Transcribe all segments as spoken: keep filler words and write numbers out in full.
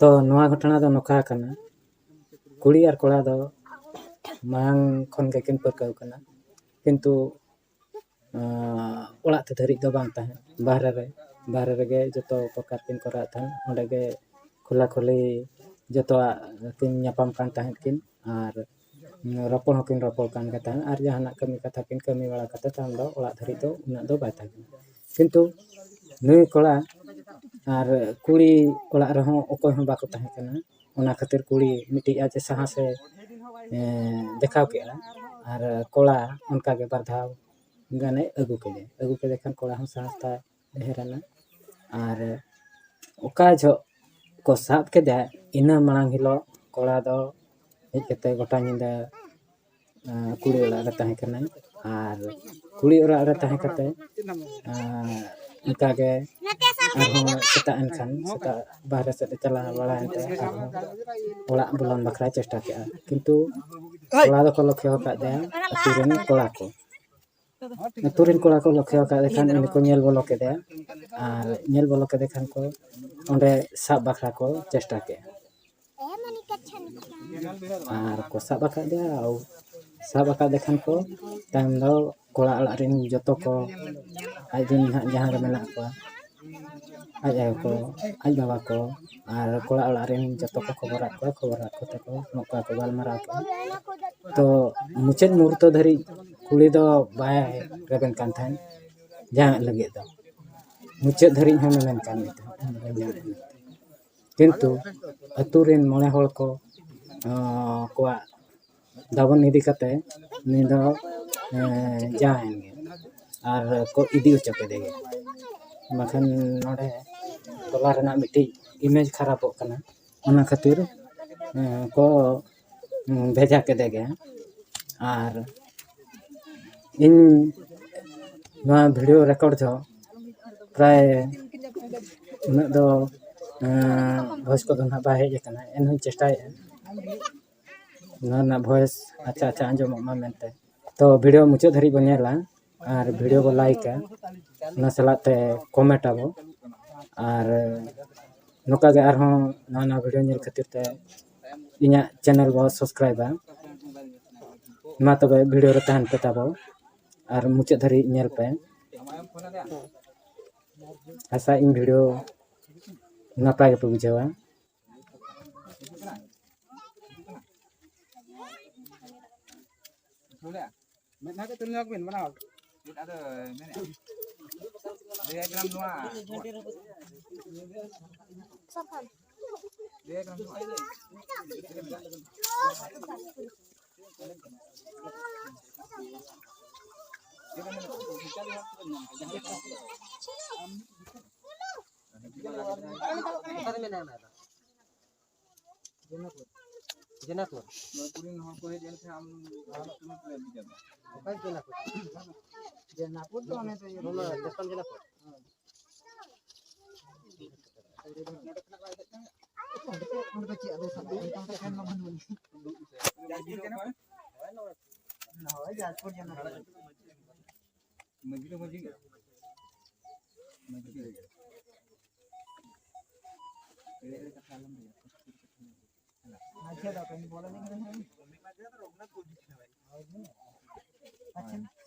ᱛᱚ ᱱᱚᱣᱟ ᱜᱷᱚᱴᱚᱱᱟ ᱫᱚ ᱱᱚᱝᱠᱟ ᱠᱟᱱᱟ, ᱠᱩᱲᱤ ᱟᱨ ᱠᱚᱲᱟ ᱫᱚ ᱢᱟᱲᱟᱝ ᱠᱷᱚᱱ ᱜᱮᱠᱤᱱ ᱯᱟᱹᱨᱠᱟᱹᱣ ᱠᱟᱱᱟ, ᱠᱤᱱᱛᱩ ᱟᱸ, ᱚᱲᱟᱜ ᱛᱮ ᱫᱷᱟᱹᱨᱤᱡ ᱫᱚ ᱵᱟᱝ ᱛᱟᱦᱮᱸᱫ, ᱵᱟᱦᱨᱮ ᱨᱮ, ᱵᱟᱦᱨᱮ ᱨᱮᱜᱮ ᱡᱚᱛᱚ ᱯᱨᱚᱠᱟᱨ ᱠᱤᱱ ᱠᱚᱨᱟᱣᱮᱫ ᱛᱟᱦᱮᱸᱫ᱾ ᱚᱸᱰᱮ ᱜᱮ ᱠᱷᱩᱞᱟ ᱠᱷᱩᱞᱤ ᱡᱚᱛᱚᱣᱟᱜ ᱠᱤᱱ ᱧᱟᱯᱟᱢ ᱠᱟᱱ ᱛᱟᱦᱮᱸᱫ ᱠᱤᱱ, ᱟᱨ ᱨᱚᱯᱚᱲ ᱦᱚᱸᱠᱤᱱ ᱨᱚᱯᱚᱲ ᱠᱟᱱ ᱜᱮ ᱛᱟᱦᱮᱸᱫ, ᱟᱨ ᱡᱟᱦᱟᱱᱟᱜ ᱠᱟᱹᱢᱤ ᱠᱟᱛᱷᱟ ᱠᱤᱱ ᱠᱟᱹᱢᱤ ᱵᱟᱲᱟ ᱠᱟᱛᱮ ᱛᱟᱭᱚᱢ ᱫᱚ ᱚᱲᱟᱜ ᱫᱷᱟᱹᱨᱤᱡ ᱫᱚ ᱩᱱᱟᱹᱜ ᱫᱚ ᱵᱟᱭ ᱛᱟᱦᱮᱸ ᱠᱟᱱᱟ᱾ ᱠᱤᱱᱛᱩ ᱱᱩᱭ ᱠᱚᱲᱟ ᱟᱨ ᱠᱩᱲᱤ ᱚᱲᱟᱜ ᱨᱮᱦᱚᱸ ᱚᱠᱚᱭ ᱦᱚᱸ ᱵᱟᱠᱚ ᱛᱟᱦᱮᱸ ᱠᱟᱱᱟ᱾ ᱚᱱᱟ ᱠᱷᱟᱹᱛᱤᱨ ᱠᱩᱲᱤ ᱢᱤᱫᱴᱤᱡ ᱟᱡ ᱥᱟᱦᱟᱥ ᱮ, ᱮᱸ, ᱫᱮᱠᱷᱟᱣ ᱠᱮᱜᱼᱟ, ᱟᱨ ᱠᱚᱲᱟ ᱚᱱᱠᱟᱜᱮ ᱵᱟᱨ ᱫᱷᱟᱣ ᱜᱟᱱᱮ ᱟᱹᱜᱩ ᱠᱮᱫᱮ᱾ ᱟᱹᱜᱩ ᱠᱮᱫᱮ ᱠᱷᱟᱱ ᱠᱚᱲᱟ ᱦᱚᱸ ᱥᱟᱦᱟᱥ ᱛᱟᱭ ᱰᱷᱮᱨ ᱮᱱᱟ᱾ ᱟᱨ ᱚᱠᱟ ᱡᱚᱦᱚᱜ ᱠᱚ ᱥᱟᱵ ᱠᱮᱫᱮᱭᱟ, ᱤᱱᱟᱹ ᱢᱟᱲᱟᱝ ᱦᱤᱞᱳᱜ ᱠᱚᱲᱟ ᱫᱚ ᱦᱮᱡ ᱠᱟᱛᱮ ᱜᱚᱴᱟ ᱧᱤᱫᱟᱹ, ᱟᱸ, ᱠᱩᱲᱤ ᱚᱲᱟᱜ ᱨᱮ ᱛᱟᱦᱮᱸ ᱠᱟᱱᱟᱭ᱾ ᱟᱨ ᱠᱩᱲᱤ ᱚᱲᱟᱜ ᱨᱮ ᱛᱟᱦᱮᱸ ᱠᱟᱛᱮ, ᱟᱸ, ᱚᱱᱠᱟᱜᱮ ᱟᱨᱦᱚᱸ ᱥᱮᱛᱟᱜ ᱮᱱᱠᱷᱟᱱ, ᱥᱮᱛᱟᱜ ᱵᱟᱦᱨᱮ ᱥᱮᱫ ᱮ ᱪᱟᱞᱟᱣ ᱵᱟᱲᱟᱭᱮᱱ ᱛᱮ ᱟᱨᱦᱚᱸ ᱚᱲᱟᱜ ᱵᱚᱞᱚᱱ ᱵᱟᱠᱷᱨᱟᱭ ᱪᱮᱥᱴᱟ ᱠᱮᱜᱼᱟ᱾ ᱠᱤᱱᱛᱩ ᱠᱚᱲᱟ ᱫᱚᱠᱚ ᱞᱚᱠᱠᱷᱚ ᱟᱠᱟᱫ ᱫᱮᱭᱟ, ᱟᱹᱛᱩ ᱨᱮᱱ ᱠᱚᱲᱟ ᱠᱚ᱾ ᱟᱹᱛᱩ ᱨᱮᱱ ᱠᱚᱲᱟ ᱠᱚ ᱞᱚᱠᱠᱷᱚ ᱟᱠᱟᱫ ᱠᱷᱟᱱ ᱩᱱᱤ ᱠᱚ ᱧᱮᱞ ᱵᱚᱞᱚ ᱠᱮᱫᱮᱭᱟ, ᱟᱨ ᱧᱮᱞ ᱵᱚᱞᱚ ᱠᱮᱫᱮ ᱠᱷᱟᱱ ᱠᱚ ᱚᱸᱰᱮ ᱥᱟᱵ ᱵᱟᱠᱷᱨᱟ ᱠᱚ ᱪᱮᱥᱴᱟ ᱠᱮᱜᱼᱟ᱾ ᱟᱨ ᱠᱚ ᱥᱟᱵ ᱟᱠᱟᱫ ᱫᱮᱭᱟ, ᱟᱨ ᱥᱟᱵ ᱟᱠᱟᱫ ᱠᱷᱟᱱ ᱠᱚ ᱛᱟᱭᱚᱢ ᱫᱚ ᱠᱚᱲᱟ ᱚᱲᱟᱜ ᱨᱮᱱ ᱡᱚᱛᱚ ᱠᱚ, ᱟᱡ ᱨᱮᱱ ᱦᱟᱸᱜ ᱡᱟᱦᱟᱸ ᱨᱮ ᱢᱮᱱᱟᱜ ᱠᱚᱣᱟ, ᱟᱡ ᱟᱭᱳ ᱠᱚ, ᱟᱡ ᱵᱟᱵᱟ ᱠᱚ, ᱟᱨ ᱠᱚᱲᱟ ᱚᱲᱟᱜ ᱨᱮᱱ ᱡᱚᱛᱚ ᱠᱚ ᱠᱷᱚᱵᱚᱨᱟᱫ ᱠᱚᱣᱟ᱾ ᱠᱷᱚᱵᱚᱨᱟᱫ ᱠᱚᱛᱮ ᱠᱚ ᱱᱚᱝᱠᱟ ᱠᱚ ᱜᱟᱞᱢᱟᱨᱟᱣ ᱠᱮᱜᱼᱟ᱾ ᱛᱚ ᱢᱩᱪᱟᱹᱫ ᱢᱩᱦᱩᱨᱛᱚ ᱫᱷᱟᱹᱨᱤᱡ ᱠᱩᱲᱤ ᱫᱚ ᱵᱟᱭ ᱨᱮᱵᱮᱱ ᱠᱟᱱ ᱛᱟᱦᱮᱸᱫ ᱡᱟᱶᱟᱭ ᱞᱟᱹᱜᱤᱫ ᱫᱚ᱾ ᱢᱩᱪᱟᱹᱫ ᱫᱷᱟᱹᱨᱤᱡ ᱦᱚᱸ ᱢᱮᱢᱮᱱ ᱠᱟᱱ ᱜᱮ ᱛᱟᱦᱮᱸᱫ, ᱤᱧ ᱫᱚ ᱵᱟᱹᱧ ᱡᱟᱶᱟᱭᱚᱜᱼᱟ ᱢᱮᱱᱛᱮ᱾ ᱠᱤᱱᱛᱩ ᱟᱹᱛᱩ ᱨᱮᱱ ᱢᱚᱬᱮ ᱦᱚᱲ ᱠᱚ, ᱟᱸ, ᱠᱚᱣᱟᱜ ᱫᱟᱵᱚᱱ ᱤᱫᱤ ᱠᱟᱛᱮ ᱩᱱᱤ ᱫᱚ, ᱮᱸ, ᱡᱟᱶᱟᱭᱮᱱ ᱜᱮ ᱟᱨ ᱠᱚ ᱤᱫᱤ ᱦᱚᱪᱚ ᱠᱮᱫᱮ ᱜᱮ᱾ ᱵᱟᱠᱷᱟᱱ ᱱᱚᱰᱮ ᱴᱚᱞᱟ ᱨᱮᱱᱟᱜ ᱢᱤᱫᱴᱤᱡ image ᱠᱷᱟᱨᱟᱯᱚᱜ ᱠᱟᱱᱟ, ᱚᱱᱟ ᱠᱷᱟᱹᱛᱤᱨ, ᱮᱸ, ᱠᱚ, ᱩᱸ, ᱵᱷᱮᱡᱟ ᱠᱮᱫᱮ ᱜᱮ᱾ ᱟᱨ ᱤᱧ ᱱᱚᱣᱟ video record ᱡᱚᱦᱚᱜ ᱯᱨᱟᱭ ᱩᱱᱟᱹᱜ ᱫᱚ, ᱮᱸ, voice ᱠᱚᱫᱚ ᱱᱟᱦᱟᱜ ᱵᱟᱭ ᱦᱮᱡ ᱟᱠᱟᱱᱟ, ᱮᱱᱦᱚᱸᱧ ᱪᱮᱥᱴᱟᱭᱮᱫᱼᱟ ᱱᱚᱣᱟ ᱨᱮᱱᱟᱜ voice ᱟᱪᱪᱷᱟ ᱟᱪᱪᱷᱟ ᱟᱸᱡᱚᱢᱚᱜ ᱢᱟ ᱢᱮᱱᱛᱮ᱾ ᱛᱚ video ᱢᱩᱪᱟᱹᱫ ᱫᱷᱟᱹᱨᱤᱡ ᱵᱚᱱ ᱧᱮᱞᱟ ᱟᱨ video ᱵᱚ likeᱟ, ᱚᱱᱟ ᱥᱟᱞᱟᱜ ᱛᱮ comment ᱟᱵᱚ᱾ ᱟᱨ ᱱᱚᱝᱠᱟ ᱜᱮ ᱟᱨᱦᱚᱸ ᱱᱟᱣᱟ ᱱᱟᱣᱟ video ᱧᱮᱞ ᱠᱷᱟᱹᱛᱤᱨ ᱛᱮ ᱤᱧᱟᱹᱜ channel ᱵᱚ subscribeᱟ᱾ ᱢᱟ ᱛᱚᱵᱮ video ᱨᱮ ᱛᱟᱦᱮᱱ ᱯᱮ ᱛᱟᱵᱚ ᱟᱨ ᱢᱩᱪᱟᱹᱫ ᱫᱷᱟᱹᱨᱤᱡ ᱧᱮᱞ ᱯᱮ᱾ ᱟᱥᱟ ᱤᱧ video ᱱᱟᱯᱟᱭ ᱜᱮᱯᱮ ᱵᱩᱡᱷᱟᱹᱣᱟ᱾ ᱢᱮᱫ ᱫᱷᱟᱣ ᱜᱮ ᱛᱩᱞᱟᱹᱣ ᱟᱠᱚ ᱵᱤᱱ, ᱵᱟᱱᱟᱣ᱾ ᱪᱮᱫ ᱟᱫᱚ ᱢᱮᱱᱮᱫ? ᱞᱟᱹᱭ ᱟᱭ ᱠᱟᱱᱟᱢ ᱱᱚᱣᱟ᱾ ᱞᱟᱹᱭ ᱟᱭ ᱠᱟᱱᱟᱢ ᱱᱚᱣᱟ᱾ ᱚᱠᱟᱨᱮ ᱢᱮᱱᱟᱭᱟ ᱚᱱᱟ ᱫᱚ? ᱡᱮᱱᱟᱯᱩᱨ᱾ ᱡᱮᱱᱟᱯᱩᱨ᱾ ᱱᱚᱣᱟ ᱠᱚᱨᱮᱱ ᱦᱚᱲ ᱠᱚ ᱦᱮᱡ ᱞᱮᱱᱠᱷᱟᱱ ᱟᱢ ᱚᱠᱟ ᱡᱮᱱᱟᱯᱩᱨ? ᱡᱮᱱᱟᱯᱩᱨ ᱫᱚ ᱚᱱᱮ ᱛᱚ ᱤᱭᱟᱹ ᱱᱚᱣᱟ ᱪᱮᱛᱟᱱ ᱡᱮᱱᱟᱯᱩᱨ᱾ ᱚᱸᱰᱮ ᱫᱚ ᱪᱮᱫ ᱟᱫᱚ ᱥᱟᱵ ᱠᱟᱜ ᱢᱮ, ᱚᱱᱛᱮ ᱯᱷᱮᱱ ᱢᱟ ᱵᱟᱹᱱᱩᱜ ᱟᱹᱱᱤᱡ᱾ ᱦᱳᱭ, ᱡᱟᱡᱽᱯᱩᱨ ᱡᱮᱱᱟᱯᱩᱨ᱾ ᱢᱟᱹᱡᱷᱤ ᱫᱚ ᱢᱟᱹᱡᱷᱤ ᱜᱮ᱾ ᱢᱟᱹᱡᱷᱤ ᱜᱮ᱾ ᱢᱟᱹᱡᱷᱤ ᱫᱚ ᱠᱟᱹᱢᱤ ᱵᱚᱞᱚ ᱞᱮᱱ ᱠᱷᱟᱱ᱾ ᱟᱪᱪᱷᱟ᱾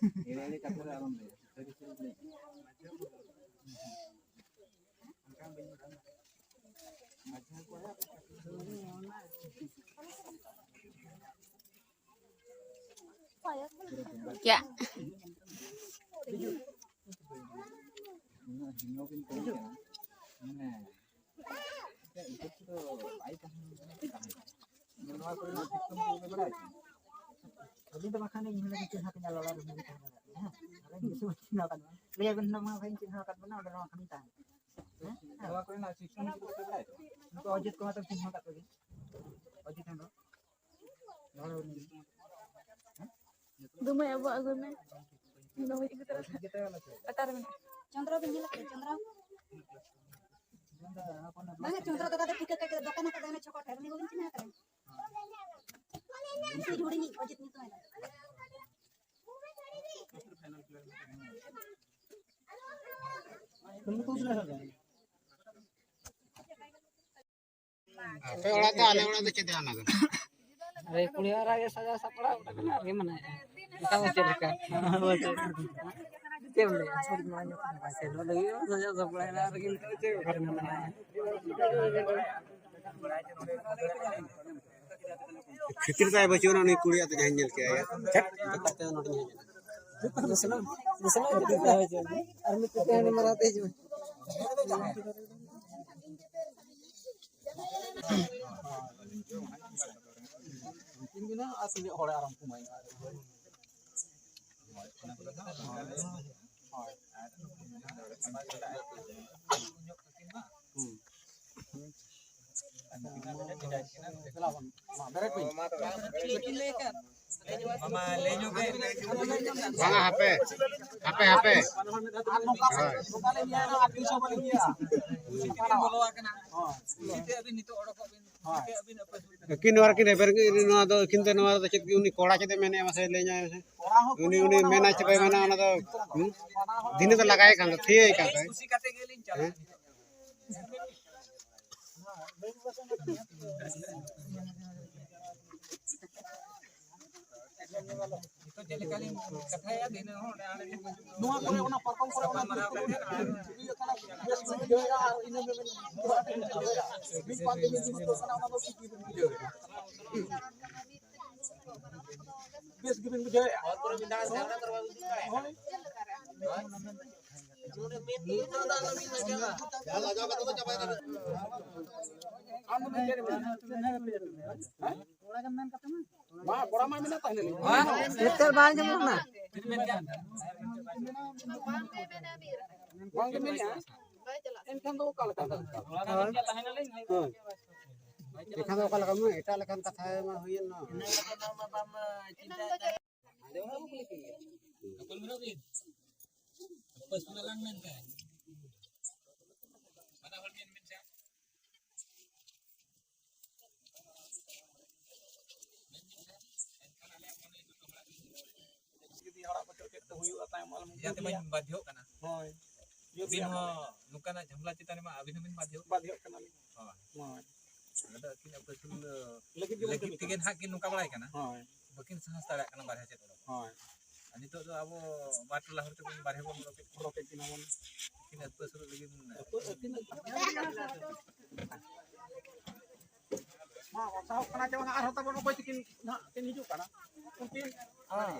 ᱮᱲᱮ ᱮᱲᱮ ᱠᱟᱛᱷᱟ ᱫᱚ ᱟᱞᱚᱢ ᱞᱟᱹᱭᱟ᱾ ᱥᱟᱹᱨᱤ ᱥᱟᱹᱨᱤ ᱞᱟᱹᱭ ᱢᱮ᱾ ᱪᱮᱫ? ᱩᱱᱟᱹᱜ ᱦᱤᱱᱟᱹ ᱵᱤᱱ ᱠᱟᱹᱢᱤ ᱠᱟᱱᱟ, ᱢᱟᱱᱮ, ᱤᱱᱴᱟᱨᱮᱥᱴ ᱫᱚ ᱵᱟᱭ ᱛᱟᱦᱮᱸ ᱞᱮᱱᱟ, ᱪᱮᱫ ᱛᱟᱦᱮᱸ ᱠᱟᱱᱟ? ᱱᱚᱣᱟ ᱠᱚᱨᱮᱱᱟᱜ ᱥᱤᱥᱴᱮᱢ ᱠᱚ ᱯᱮ ᱵᱟᱲᱟᱭᱟ ᱪᱮ? ᱟᱹᱵᱤᱱ ᱫᱚ ᱵᱟᱠᱷᱟᱱ ᱤᱧ ᱦᱚᱸ ᱪᱤᱱᱦᱟᱹ ᱠᱚ ᱧᱮᱞ ᱵᱟᱲᱟ ᱨᱮ ᱦᱮᱸ? ᱟᱨ ᱤᱧ ᱫᱤᱥᱚᱢ ᱪᱤᱱᱦᱟᱹ ᱟᱠᱟᱫ ᱵᱤᱱᱟ᱾ ᱞᱟᱹᱭ ᱟᱵᱤᱱ ᱦᱩᱱᱟᱹᱝ ᱢᱟ ᱵᱷᱟᱹᱭ ᱪᱤᱱᱦᱟᱹ ᱟᱠᱟᱫ ᱵᱤᱱᱟ, ᱚᱸᱰᱮ ᱱᱚᱣᱟ ᱠᱷᱟᱱᱤᱧ ᱛᱟᱦᱮᱱᱟ᱾ ᱦᱮᱸ? ᱱᱚᱣᱟ ᱠᱚᱨᱮᱱᱟᱜ ᱥᱤᱥᱴᱮᱢ ᱠᱚ ᱯᱮ ᱵᱟᱲᱟᱭᱟ ᱪᱮ? ᱩᱱᱠᱩ ᱚᱡᱤᱛ ᱠᱚ ᱢᱟᱛᱚ ᱪᱤᱱᱦᱟᱹ ᱟᱠᱟᱫ ᱠᱚᱜᱮ᱾ ᱚᱡᱤᱛ ᱦᱮᱢᱵᱨᱚᱢ᱾ ᱫᱩᱢᱟᱹᱭ ᱟᱵᱚ ᱟᱹᱜᱩᱭ ᱢᱮ᱾ ᱫᱩᱢᱟᱹᱭ ᱟᱹᱜᱩ ᱛᱚᱨᱟ ᱠᱟᱜ᱾ ᱚᱠᱟᱨᱮ ᱢᱮᱱᱟᱜᱼᱟ? ᱪᱚᱸᱫᱽᱨᱚ ᱵᱤᱱ ᱧᱮᱞ ᱟᱠᱟᱫᱟ? ᱪᱚᱸᱫᱽᱨᱚ? ᱵᱟᱝᱟ, ᱪᱚᱸᱫᱽᱨᱚ ᱫᱚ ᱫᱚᱠᱟᱱ ᱟᱠᱟᱫᱟ, ᱚᱱᱮ ᱪᱷᱚᱠᱚ ᱴᱷᱮᱱ, ᱩᱱᱤ ᱵᱟᱵᱤᱱ ᱪᱤᱱᱦᱟᱹᱣ ᱟᱠᱟᱫᱟ? ᱩᱱᱤ ᱦᱩᱰᱤᱧᱤᱡ ᱚᱡᱤᱛ ᱧᱩᱛᱩᱢ ᱟᱭ᱾ ᱟᱯᱮ ᱚᱲᱟᱜ ᱫᱚ ᱟᱞᱮ ᱚᱲᱟᱜ ᱫᱚ ᱪᱮᱫ ᱚᱱᱟ ᱫᱚ? ᱟᱨᱮ ᱠᱩᱲᱤ ᱦᱟᱨᱟ ᱜᱮ ᱥᱟᱡᱟᱣ ᱥᱟᱯᱲᱟᱣ ᱟᱠᱟᱱᱟ ᱟᱨ ᱜᱮ ᱢᱟᱱᱮ ᱮᱴᱟᱜ ᱪᱮᱫ ᱞᱮᱠᱟ? ᱪᱮᱫ ᱮᱢ ᱞᱟᱹᱭᱟ? ᱥᱚᱨᱤ ᱢᱟ ᱧᱚᱜ ᱠᱟᱱᱟ ᱯᱟᱪᱮ ᱱᱚᱰᱮ ᱜᱮ ᱥᱟᱡᱟᱣ ᱥᱟᱯᱲᱟᱣ ᱮᱱᱟ ᱟᱨ ᱜᱮ ᱱᱤᱛᱚᱜ ᱪᱮᱫ ᱚᱠᱟᱨᱮ ᱢᱮᱱᱟᱭᱟ? ᱠᱷᱟᱹᱛᱤᱨ ᱛᱟᱭ ᱵᱟᱹᱪᱩᱜ ᱟᱱᱟ ᱩᱱᱤ ᱠᱩᱲᱤᱭᱟᱜ ᱫᱚ ᱡᱟᱦᱟᱸᱧ ᱧᱮᱞ ᱠᱮᱜᱼᱟ᱾ ᱪᱮᱫ? ᱵᱮᱠᱟᱨ ᱛᱮ ᱱᱚᱰᱮᱧ ᱦᱮᱡ ᱮᱱᱟ᱾ ᱫᱮᱥᱞᱟ, ᱫᱮᱥᱞᱟ, ᱟᱨ ᱢᱤᱫᱴᱮᱱ ᱛᱟᱦᱮᱱ ᱢᱟᱨᱟᱝ ᱛᱮ ᱦᱤᱡᱩᱜ ᱢᱮ᱾ ᱩᱱᱠᱤᱱ ᱜᱮ ᱱᱟᱜ ᱟᱨ ᱛᱤᱱᱟᱹᱜ ᱦᱚᱲᱮ ᱟᱨᱟᱢ ᱠᱚ ᱮᱢᱟᱭᱟ᱾ ᱦᱳᱭ᱾ ᱦᱩᱸ᱾ ᱪᱟᱞᱟᱣ ᱵᱚᱱ᱾ ᱢᱟ, ᱵᱮᱨᱮᱫ ᱵᱤᱱ᱾ ᱢᱟᱢᱟ, ᱞᱟᱹᱭ ᱧᱚᱜ ᱵᱮᱱ᱾ ᱵᱟᱝᱟ, ᱦᱟᱯᱮ, ᱦᱟᱯᱮ, ᱦᱟᱯᱮ᱾ ᱟᱨ ᱱᱚᱝᱠᱟ, ᱦᱳᱭ᱾ ᱱᱚᱝᱠᱟ ᱞᱮ ᱧᱮᱞᱟ, ᱟᱨ ᱛᱤᱥ ᱦᱚᱸ ᱵᱟᱞᱮ ᱧᱮᱞᱟ᱾ ᱥᱤᱴᱤ ᱵᱤᱱ ᱵᱚᱞᱚ ᱟᱠᱟᱱᱟ᱾ ᱦᱳᱭ᱾ ᱥᱤᱴᱤ ᱟᱹᱵᱤᱱ ᱱᱤᱛᱚᱜ ᱚᱰᱚᱠᱚᱜ ᱵᱤᱱ᱾ ᱦᱳᱭ᱾ ᱥᱤᱴᱤ ᱟᱹᱵᱤᱱ ᱟᱯᱮ ᱥᱩᱵᱤᱫᱷᱟ᱾ ᱟᱹᱠᱤᱱ ᱱᱚᱣᱟ ᱨᱮᱠᱤᱱ ᱮᱵᱷᱮᱱ ᱠᱤᱱ, ᱱᱚᱣᱟ ᱫᱚ ᱟᱹᱠᱤᱱ ᱛᱮ ᱱᱚᱣᱟ ᱨᱮᱫᱚ ᱪᱮᱫ ᱜᱮ ᱩᱱᱤ ᱠᱚᱲᱟ ᱪᱮᱫ ᱮ ᱢᱮᱱᱮᱫᱼᱟ ᱢᱟᱥᱮ ᱞᱟᱹᱭ ᱧᱟᱭ ᱢᱮᱥᱮ᱾ ᱠᱚᱲᱟ ᱦᱚᱸ ᱩᱱᱤ, ᱠᱩᱲᱤ ᱩᱱᱤ ᱦᱚᱸ ᱢᱮᱱᱟ ᱪᱮ ᱵᱟᱭ ᱢᱮᱱᱟ, ᱚᱱᱟ ᱫᱚ, ᱦᱩᱸ? ᱫᱤᱱ ᱫᱚ ᱞᱟᱜᱟᱭ ᱠᱟᱱ ᱫᱚ, ᱛᱷᱤᱭᱟᱹᱭ ᱠᱟᱱ ᱫᱚ᱾ ᱠᱩᱥᱤ ᱠᱟᱛᱮ ᱜᱮᱞᱤᱧ ᱪᱟᱞᱟᱜᱼᱟ᱾ ᱦᱮᱸ? ᱱᱤᱛᱚᱜ ᱪᱮᱫ ᱞᱮᱠᱟ ᱞᱤᱧ ᱠᱟᱛᱷᱟᱭᱟ, ᱫᱷᱤᱱᱟᱹᱱ ᱦᱚᱸ ᱚᱸᱰᱮ ᱦᱟᱸᱰᱮ ᱞᱤᱧ ᱱᱚᱣᱟ ᱠᱚᱨᱮ ᱚᱱᱟ ᱯᱟᱨᱠᱚᱢ ᱠᱚᱨᱮ ᱚᱱᱟ ᱜᱟᱞᱢᱟᱨᱟᱣ ᱠᱟᱛᱮ ᱟᱨ ᱵᱮᱥ ᱵᱩᱡᱷᱟᱹᱣᱮᱜᱼᱟ ᱟᱨ ᱤᱱᱟᱹ ᱢᱤᱫ ᱯᱟᱨᱠ ᱜᱮ ᱢᱤᱫ ᱡᱤᱱᱤᱥ ᱫᱚ ᱠᱟᱱᱟ, ᱚᱱᱟ ᱫᱚ ᱴᱷᱤᱠ ᱜᱮᱵᱤᱱ ᱵᱩᱡᱷᱟᱹᱣᱮᱜᱼᱟ᱾ ᱵᱮᱥ ᱜᱮᱵᱤᱱ ᱵᱩᱡᱷᱟᱹᱣᱮᱜᱼᱟ᱾ ᱦᱳᱭ᱾ ᱱᱤᱛᱚᱜ ᱫᱚ ᱟᱞᱚᱵᱤᱱ ᱞᱟᱡᱟᱜᱼᱟ᱾ ᱞᱟᱡᱟᱣ ᱠᱟᱛᱮ ᱫᱚ ᱪᱟᱵᱟᱭ ᱫᱟᱲᱮᱭᱟᱜᱼᱟ᱾ ᱟᱢ ᱫᱚ ᱢᱮᱱ ᱠᱮᱫ ᱢᱮ᱾ ᱦᱮᱸ? ᱠᱚᱲᱟ ᱜᱮ ᱢᱮᱱ ᱠᱟᱛᱮ ᱢᱟ᱾ ᱢᱟ, ᱠᱚᱲᱟ ᱢᱟ ᱢᱮᱱᱟᱜ ᱛᱟᱦᱮᱱ᱾ ᱦᱮᱸ? ᱮᱱᱛᱮ ᱵᱟᱭ ᱟᱸᱡᱚᱢᱚᱜ ᱠᱟᱱᱟ᱾ ᱵᱟᱝ ᱜᱮ ᱢᱮᱱᱮᱜᱼᱟ᱾ ᱮᱱᱠᱷᱟᱱ ᱫᱚ ᱚᱠᱟ ᱞᱮᱠᱟ? ᱦᱳᱭ᱾ ᱮᱱᱠᱷᱟᱱ ᱫᱚ ᱚᱠᱟ ᱞᱮᱠᱟ? ᱢᱟ ᱮᱴᱟᱜ ᱞᱮᱠᱟᱱ ᱠᱟᱛᱷᱟ ᱢᱟ ᱦᱩᱭᱮᱱ ᱱᱚᱣᱟ᱾ ᱡᱩᱫᱤ ᱦᱚᱲᱟᱜ ᱵᱚᱪᱷᱚᱨ ᱪᱮᱫ ᱠᱚ ᱦᱩᱭᱩᱜᱼᱟ, ᱛᱟᱭᱚᱢ ᱟᱞᱚᱢ ᱤᱭᱟᱹᱛᱮ ᱵᱩᱡᱷᱟᱹᱣᱟ᱾ ᱵᱟᱹᱧ ᱵᱟᱫᱽᱫᱷᱚᱜ ᱠᱟᱱᱟ᱾ ᱦᱳᱭ᱾ ᱡᱩᱫᱤ ᱟᱹᱵᱤᱱ ᱟᱢ ᱦᱚᱸ ᱱᱚᱝᱠᱟᱱᱟᱜ ᱡᱷᱟᱢᱮᱞᱟ ᱪᱮᱛᱟᱱ ᱨᱮᱢᱟ ᱟᱹᱵᱤᱱ ᱦᱚᱸᱵᱤᱱ ᱵᱟᱫᱽᱫᱷᱚᱜ ᱠᱟᱱᱟ᱾ ᱵᱟᱫᱽᱫᱷᱚᱜ ᱠᱟᱱᱟᱞᱤᱧ᱾ ᱦᱳᱭ᱾ ᱦᱳᱭ᱾ ᱟᱫᱚ ᱟᱹᱠᱤᱱ ᱟᱹᱯᱟᱹᱥᱩᱞ ᱞᱟᱹᱜᱤᱫ ᱜᱮᱵᱚᱱ ᱞᱟᱹᱜᱤᱫ ᱠᱟᱹᱢᱤ ᱛᱮᱜᱮ ᱠᱟᱱᱟ᱾ ᱱᱟᱦᱟᱜ ᱠᱤᱱ ᱱᱚᱝᱠᱟ ᱵᱟᱲᱟᱭ ᱠᱟᱱᱟ᱾ ᱦᱳᱭ᱾ ᱵᱟᱹᱠᱤᱱ ᱥᱟᱦᱚᱥ ᱫᱟᱲᱮᱭᱟᱜ ᱠᱟᱱᱟ ᱵᱟᱨᱦᱮ ᱥᱮᱫ ᱚᱰᱚᱠ᱾ ᱦᱳᱭ᱾ ᱟᱨ ᱱᱤᱛᱚᱜ ᱫᱚ ᱟᱵᱚ ᱵᱟᱨ ᱴᱚᱞᱟ ᱦᱚᱲ ᱛᱮᱵᱚᱱ ᱵᱟᱨᱦᱮ ᱵᱚᱱ ᱚᱰᱚᱠᱮᱫ ᱠᱚᱣᱟ᱾ ᱚᱰᱚᱠᱮᱫ ᱠᱤᱱᱟ ᱵᱚᱱ᱾ ᱟᱹᱠᱤᱱ ᱟᱹᱯᱟᱹᱥᱩᱞ ᱞᱟᱹᱜᱤᱫ᱾ ᱟᱹᱯᱟᱹ-, ᱟᱹᱠᱤᱱ ᱟᱹᱯᱟᱹᱥᱩᱞ᱾ ᱢᱟ, ᱥᱟᱦᱚᱵ ᱠᱟᱱᱟ ᱪᱮ ᱵᱟᱝ? ᱟᱨᱦᱚᱸ ᱛᱟᱵᱚᱱ ᱚᱠᱚᱭ ᱛᱤᱠᱤᱱ ᱱᱟᱦᱟᱜ ᱠᱤᱱ ᱦᱤᱡᱩᱜ ᱠᱟᱱᱟ᱾ ᱩᱱᱠᱤᱱ ᱦᱮᱸ᱾